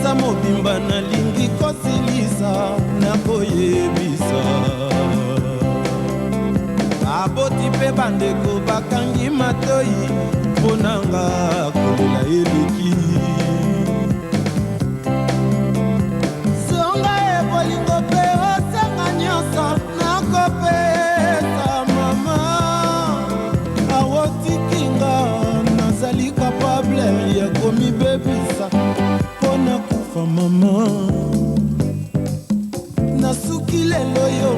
Kinshasa mobimba nalingi kosilisa nakoyebisa baboti mpe bandeko bakangi matoi mpo na nga kolela eleki. Zonga e bolingo mpe osenga nyonso nakopesa mama awotikinga nazali kapable ya komibebisa mpo na kufa mama nasuki lelo yo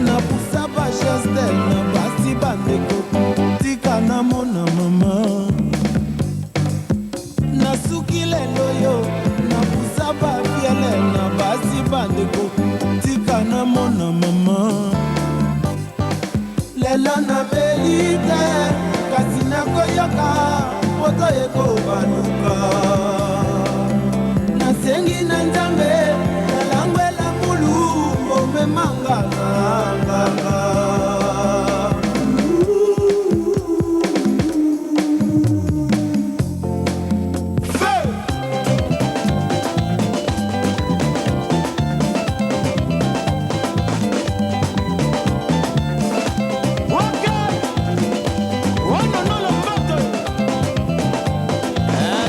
napusa bageste na basi bandeko tika namona mama nasuki lelo yo napusa bafiele na basi bandeko tika namona mama lelo nameli te kasi nakoyoka moto ekobaluka nasengi na nzambe nalangwela mulu omemanga na nganga.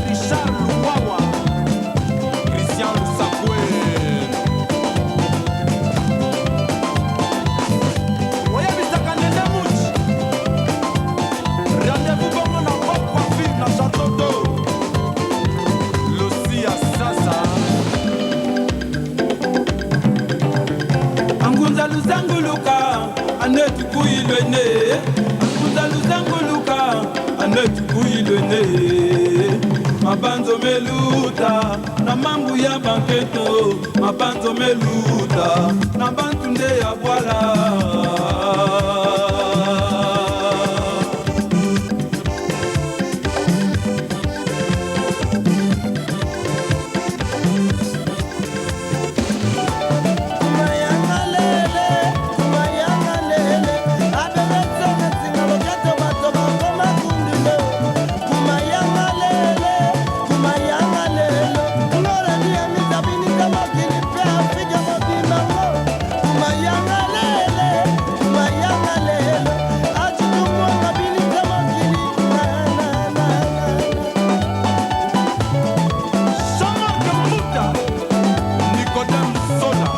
Richard Luwawa, Christian Lusakwe. Oyebisaka Nene Much. Rendez-vous bongo na Bob Coiffure na Château d'Eau. Lucia Sasa. Angunza luzanguluka anetukuilwene angunza luzanguluka anetukuilwene mabanzo meluta na mambu ya banketo mabanzo meluta na bantu nde ya bwala. Jean-Marc Mbuta, Nicodème Sola.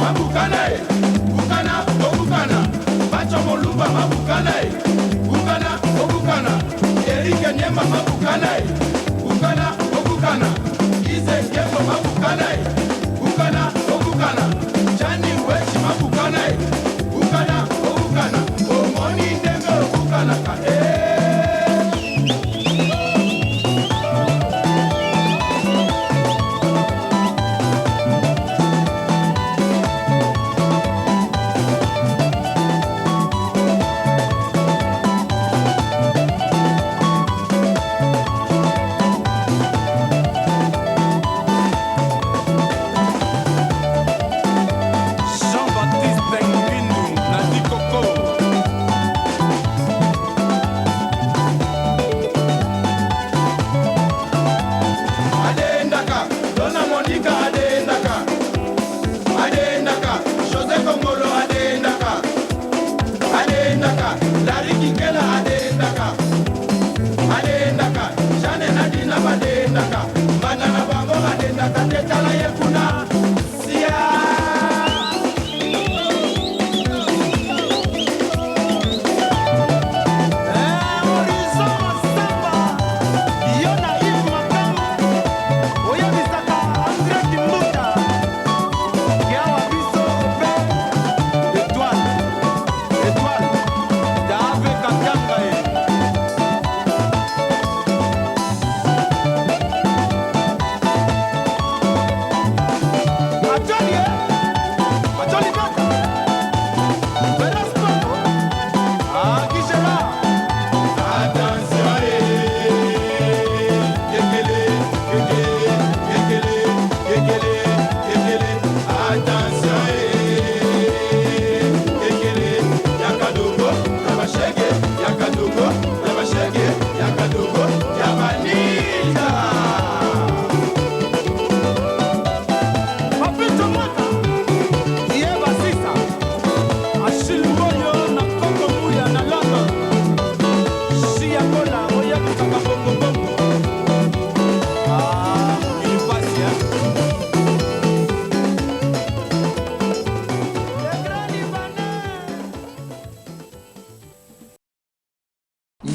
Mabukana e, bukana obukana, Bacho Moluba mabukana e, bukana obukana, Erike Nyema mabukana e, bukana obukana, Ize Nkembo mabukana e, bukana obukana, Jani Wechi mabukana e, bukana obukana, omoni ndenge obukanaka e.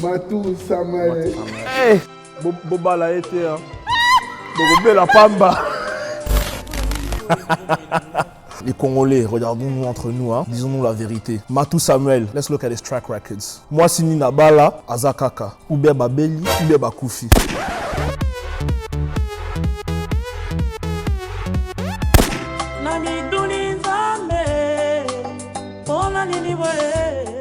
Matou Samuel. Hey, bobala ye te hein. Bokobela pamba. Les Congolais, regardons-nous entre nous, hein. Disons-nous la vérité. Matou Samuel, let's look at his track records. Mwasi nini abala, aza kaka. Ou bien babeli, ou bien bakufi. Na mituni Nzambe, mpona nini boye?